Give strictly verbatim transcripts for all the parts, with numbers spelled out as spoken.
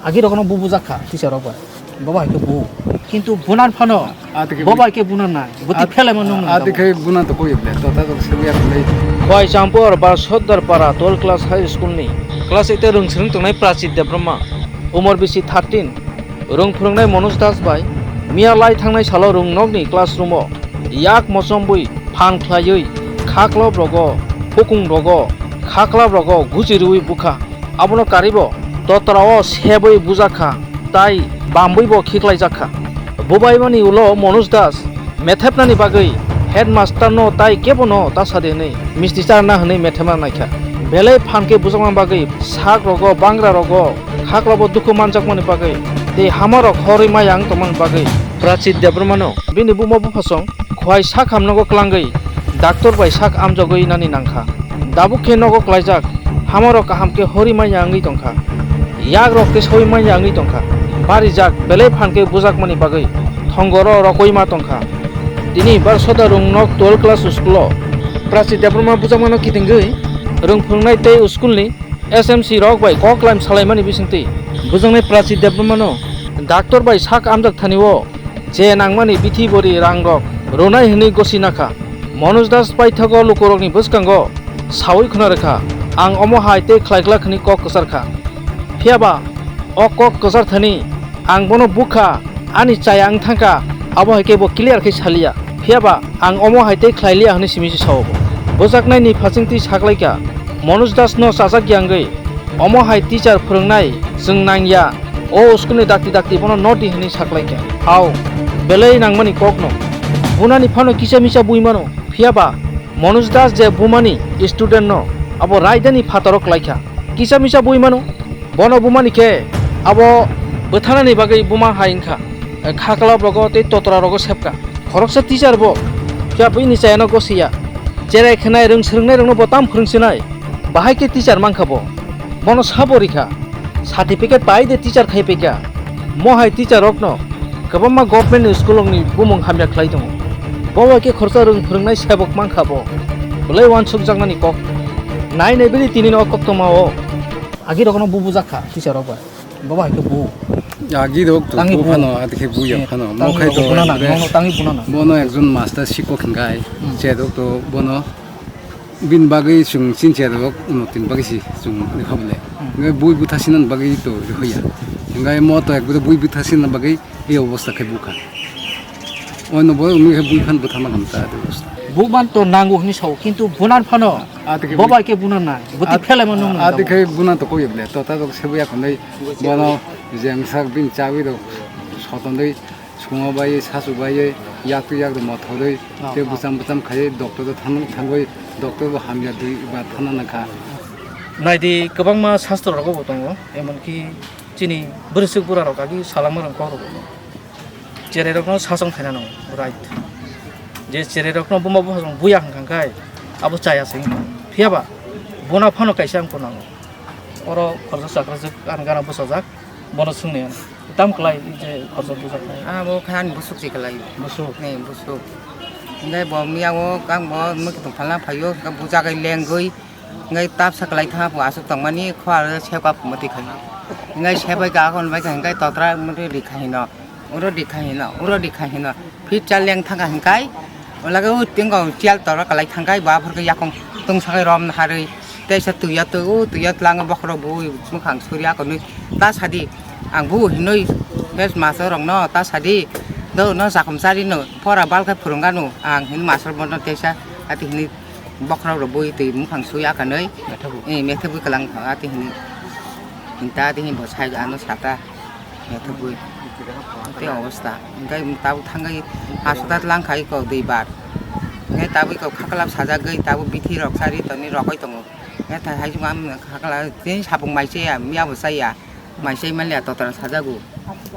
Agi rokno bu bujak kha teacher rok bai. Bo bai khe bu. Kintu bunan phano Ah, tike bo bu- bai khe bunan nai. Bo ti Ah, phelai mano ah, nang tike bunan to koi ble. To ta to se ya khlai. Khwai Champur ba Soddarpara twelve class high school ni class eight rwng swrwng tongnai Prachit Debbarma, umor bisi thirteen, rwng phwrwngnai Manoj Das bai miya lai thangnai salo rwng nokni classroom o yak mochombwi phan khlaiwi khaklop rogo, hukung rogo, khaklap rogo guji rwi bukha. Abono karibo totra o sebwi bujak kha, tai bambwi bo khiklai jak kha. Bubaimani ulo Manoj Das methepnani bagwi headmaster no tai kebo no ta sadi hwnwi misti charna hwnwi methepna naikha. Belai phan khe bujakna bagwi sak rogo, bangra rogo, khaklabo dukhu manjakmani bagwi tei hamarok horwi maya wng tongmani bagwi Prachit Debbarmano bini buma buphasong khwai sak hamnogo klangwi doctor bai sak amjogwi nani nangkha. Dabuk khe nogo klaijak, hamarok kaham khe horwi manya wngwi tongkha, yagrok khe sawi manya wngwi tongkha, barijak belai phan khe bujakmani bagwi thongoro rokoi ma tongkha. Tini Barsota rwng nok twelve class school o Prachit Debbarma bujakmano kitingwi rwng phwrwngnai tei school ni S M C rok bai kok laim salaimani bisingtwi bujaknai Prachit Debbarmano doctor bai sak amjak thani o je nangmani bithi bori rang rok rwnai hwnwi gosi nakha. Manoj Das paithago lukurokni bwskango sawi khuna rwkha, "Ang omo hai tei khlai glak," hwnwi kok kwchar kha. Phiyaba o kok kwchar thani ang bono bukha, ani chaya wng thangkha, abo hai khe bo clear khe saliya. Phiyaba ang omo hai tei khlai liya hwnwi simi se sao bo. Bwjaknaini phasingtwi saklaikha, Manoj Das no chajak yangwi, "Omo hai teacher phwrwngnai chwng nangya, o school ni dakti dakti bono nodi," hwnwi saklaikha. Hao, belai nangmani kokno. Bunani phano kisa misa bui mano, phiyaba Manoj Das je bumani student no abo raidani phataro klaikha. Kisa misa bui mano, bono bumani khe abo bwthanani bagwi buma hai wngkha. Khaklap rogo tei totra rogo sepka. Khoroksa teacher bo, phiya bini chayano gosiya. Cherai khwnai rwng swrwngnai rokno bo tam phwrwngsinai. Bahai khe teacher mankha bo. Bono sabo rikha. Certificate pai de teacher khai paikha. Mo hai teacher rokno kwbangma government ni school rokni bumung hamya khlai tongo. Bo bai khe khoroksa rwng phwrwngnai sebok mankha bo. Belai uansukjaknani kok. Nai nai bini tini no koktoma o. Agi rokno bu bujak kha teacher rok bai. Bo bai khe bu. Agi rok to Tangi bu bu. Phano, adi khe bu ya Eh, phano. Tangi Mo khai bo to bunana, ekre mo tangi bunana. Bono ekjon master sikok hingai. Hmm. Che rok to bono bin bagwi chwng chin che rok uno tin bagwi si chwng rikha bole. Hmm. Ngai bui butha sinan bagwi to rikha ya. Ngai mo to ekre bui butha sinan bagwi ei obostha khe bukha. Ono bo wngwi khe bui phan bwtharma khamta adi bwsla. Bukman to nango hwnwi sao, kintu bunan phano Ah, tike bo bui- bai khe bunan nai. Bwtwi Ah, phelai mano ah, nang tike bunan to koi ble. To ta dok se buya khonai bono jeng sak bin chawi do sotondoi sungo bai sasu bai yak tu yak do mothodoi Ah, te ah. Bwcham bwcham khai doctor do thang thangoi doctor bo hamya dui ba thana nangkha. Naidi kwbangma sastro rogo bo tongo, emonki chini bwrwisuk bura rok agi salangma rok kok rok. Cherai rokno sasong khaina nango, right. Je cherai rokno buma buma song buya hwnkha khai, abo chaya se wngkha. Phiyaba bona phano kaisa wngkha nango. Oro khoroksa chakrajwk ani gana bwsajak, bono swngni ano. Tam kwlai je khoroksa bwsajak khai. Abo khai ani busuk se kwlai. Busuk? Ne, busuk. Hwnkhe bo miya o kang bo mwkhwtwng phalna phaio, hwnkhe bujagwi lengwi, hwnkhe tapsa kwlai thangma bo aswk tongmani, khua aro sepa mwtwi khai. Hwnkhe sepai ka akon bai kha, hwnkhe totra mwtwi rikha hino. Uro di kha hino, uro di kha hino. Phir chal leng thang kha hingkai. Olaga u tingo chial tora kalai thangkai, ba phar yakong tungsai rom harwi. Teisa tuya tu, u tuya tlang bokhorok bo mukhang surya konwi. Ta sadi, ang bu hinwi, bes maso rokno ta sadi. Do no sakom sari no, pora bal khe phurunga no, ang hin maso bono teisa, ati hinwi bokhorok rok bui twi mukhang suya kanwi. Metha bu. Eh, metha bu kalang, ati hinwi. Hinta ati hin bo sai ano sata. Yathubui. Tei obostha. Hingkai tabuk thangwi hospital lang khai kok dui bar. Hingkai tabuk kok khaklap sajagwi tabuk bithi rok sari tongni rokoi tongo. Hingkai thai hai juma khakla tei sapung mai chaya, miya bo chaya. Mai chai manliya totra sajago.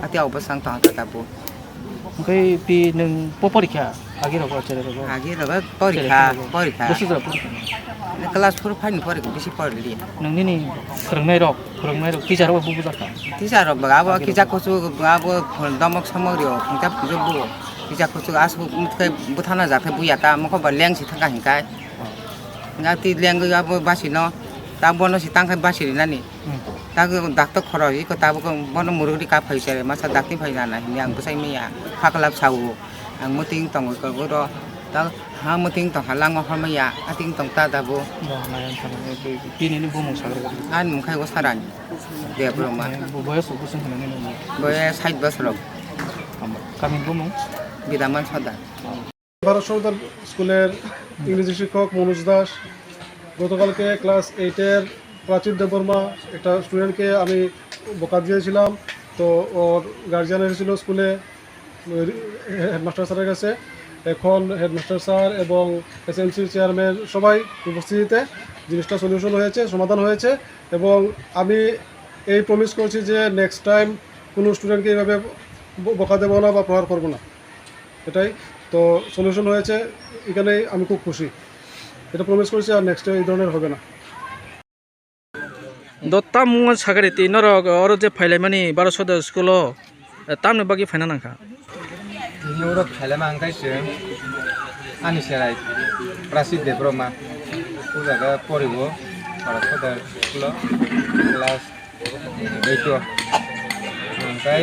Ati obostha wng tongkha tabuk. Hingkai pi nwng po porikha? Agi rogo, cherai rogo. Agi rogo porikha, cherai rogo. Porikha. Bwswk jora porikha? Ni class four five ni porikha, bisi poriliya. Nwng nini phwrwngnai rok, phwrwngnai rok, teacher rok bo bujakha? Teacher rok bo abo kisa kuchuk, abo domok somok rio, phungsa phungsa bo. Kisa kuchuk asuk mutkhai buthana jakhe buya ta, mokho ba leng si thangkha hinkai. Oh. Nga ti leng abo basi no, ta bono si tangkhai basi rinani. Hmm. Tak dakto khoro iko tabuk bono muruk ri ka phai se masa dakti phai nana hini ang bwsai maya. Phaklap sao ang muting tongo iko oro tak ha muting tong ha langma hormaya ating tong ta dabo. Bo nai ang thang, eh, bini ni bumung sagra. Ani mung khai o sarani. Debro ma. Eh, bo boyas bo sung hwnani nung. Boya sait bosor. Kami bumung? Bidaman Sodar. Bharat সর্দার স্কুলের ইংরেজি শিক্ষক মনোজ দাস। গতকালকে ক্লাস এইটের প্রাচীর দেববর্মা একটা স্টুডেন্টকে আমি বকা দিয়েছিলাম। তো ওর গার্জিয়ান এসেছিল স্কুলে, ওই হেডমাস্টার স্যারের কাছে। এখন হেডমাস্টার স্যার এবং এসএমসির চেয়ারম্যান সবাই উপস্থিতিতে জিনিসটা সলিউশন হয়েছে, সমাধান হয়েছে। এবং আমি এই প্রমিস করছি যে নেক্সট টাইম কোনো স্টুডেন্টকে এইভাবে ব-, বকা দেবো না বা প্রহার করবো না। এটাই তো সলিউশন হয়েছে, এখানেই আমি খুব খুশি। এটা প্রমিস করছি আর নেক্সট টাইম এই ধরনের হবে না। Do tamung sakari twi norok oro je phailaimani Baro Sodar school o, eh, tamni bagwi phaina nangkha? Tini oro phailaima ang kaisa ani cherai Prasit Debbarma o jaga poribo Baro Sodar school o class eight o. Hwnkhe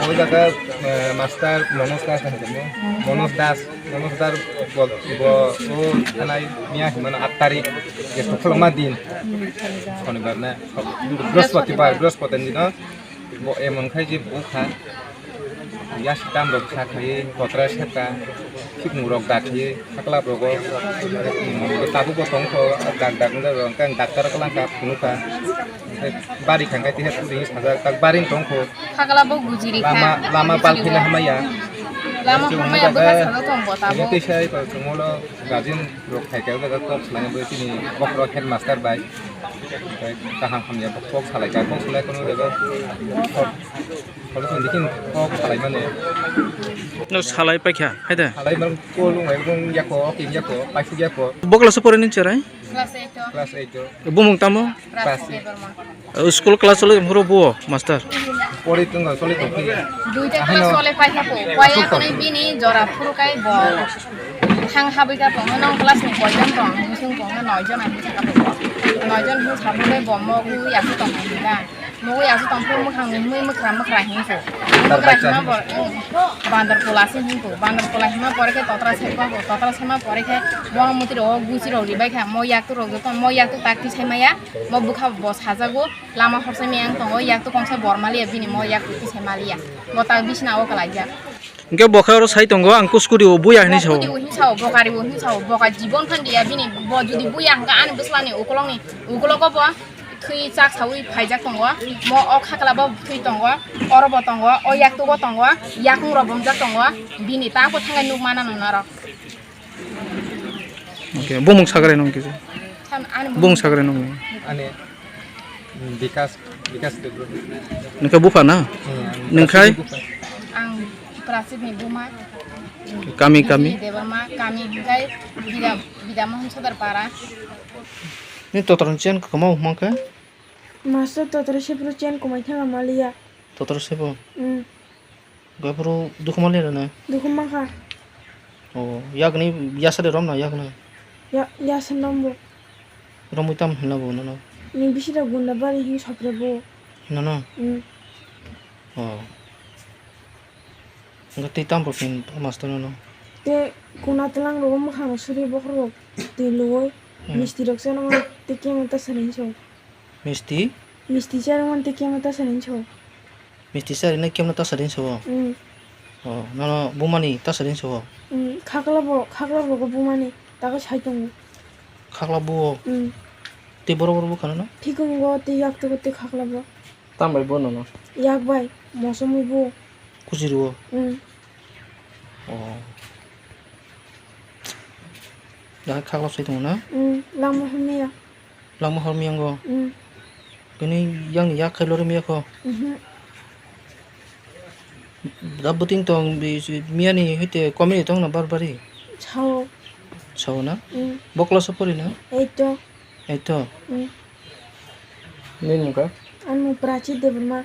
bo jaga, eh, master Manoj Das hwnkhe mo. Manoj Das, Manoj Das bo, bo o thanai miya hwnmano aat tarik, je sokholma din, shonibar na, brihospatibar, brihospati dino bo emon khai je bukha. Yasi tamrok sa khai, kotra seka, khikmurok da khai, khaklap rogo, tabuk bo tongkho, dak dak wngkha, hwnkhe ang daktar kwlangkha, phunukha. Hwnkhe bari thangkhe tisa puri sajak, tak bari tongkho. Khaklap bo gujiri kha. Lama, lama bal phina hamaya. Lama hamaya bwkha sajak tong bo tabuk. Tisa iko chwngmolo guardian rok phaikha, o jaga kok swlaiya bo chini bokhorok headmaster bai. Hwnkhe kaham hamya kok salaikha, kok salai kono jaga. Kok salai mani. No salai paikha, hai de? Salai man kol wng wng yako, king yako, paisuk yako. Bo class o pore ni cherai? Class eight o. Class eight o. Bumung tamo? Prasit Debbarma. O school class choli tong phuru bo master? Pori tong choli tong phiya. Duita class choli paikha po. Paya asuk tong. Kone bini jora phuru kai bo. Thang habwi ka tong, nong class ni koijon tong, hwnwi swng tong, noi jon ang bwsa ka tong. Noi jon hwn sabu le bo mo ui asuk tong hwn da. Mo ui asuk tong, phuru mwkhang ni mui mwkhra mwkhra hwn so. Mwkhra hima bor, bandar pula se hwn ko. Bandar pula hima pore khe totra se ko, totra se ma pore khe bo muti ro gusi ro ribai kha, mo yak tu ro joto, mo yak tu tak ti sai maya, mo bwkha bo sajago, lama horsa mi ang tongo, yak tu kongsa bor maliya bini mo yak tu ti sai maliya. Bo tak bisna o kalai jak. Hingke bo khe oro sai tongo, ang kuskuri o buya hinui sao. Kuskuri o hinui sao, bo kari o hinui sao, bo ka jibon phan diya bini, bo jodi buya hingke ani bwsla ni ukolog ni, ukolog o bo thwi chak saui phaijak tongo, mo o khakla bo thwi tongo, oro bo tongo, o yaktuk o tongo, yakung rok bomjak tongo, bini ta khe thangai nuk mana nung norok. Okay, bumung sakrai nung kisa. Bumung sakrai nung. Ani Bikas, Bikas Debro. Nungkha bupha na? Hmm, nungkhai? Bupha. Ang Prasit ni buma. Kami, kami. Debbarma, kami hingkai Bida, Bida Mohan Sodar para. Ni totor chen kama huma kha? Master totor sepro chen kumai thanga maliya. Totor sepo? Hmm. Gabru dukhu manliya na? Dukhu mankha. O, yakni yasari romna yakni? Ya, yasari rombo. Romwi tam hinla bo nono? Ni bisira gunda bari hin sopre bo. Nono? Hmm. O. Nga tei tam bo phin master nono? Te kuna tlang rogo mwkhang suri bokhro twi luoi. Hmm. Misti rok se nono te kemo ta sari hinso. Misti? Misti charwng mani tei kemo ta sari hinso. Misti sari na kemo ta sari hinso. Hmm. O, nono bumani ta sari hinso. Hmm, khakla bo, khakla bo bumani ta khe sai tongo. Khakla bo? Hmm. Tei boro boro bukha nono? Thikungo tei yaktugo tei khakla bo. Tam bai bo nono? Yak bai, mosomwi bo. Kuchi rwo? Hmm. O. Dahai khakla sai tongo na? Hmm, lama hamya. Langma hormiyang go? Hmm. Kini yang ni yak khailo rimya kho? Mhm. Da buting tong bi si miyani hite komini tong na bar bari? Sao. Sao na? Hmm. Bo class o pori na? Eight o. Eight o? Hmm. Nini mung kha? Ani mung Prachi Debbarma.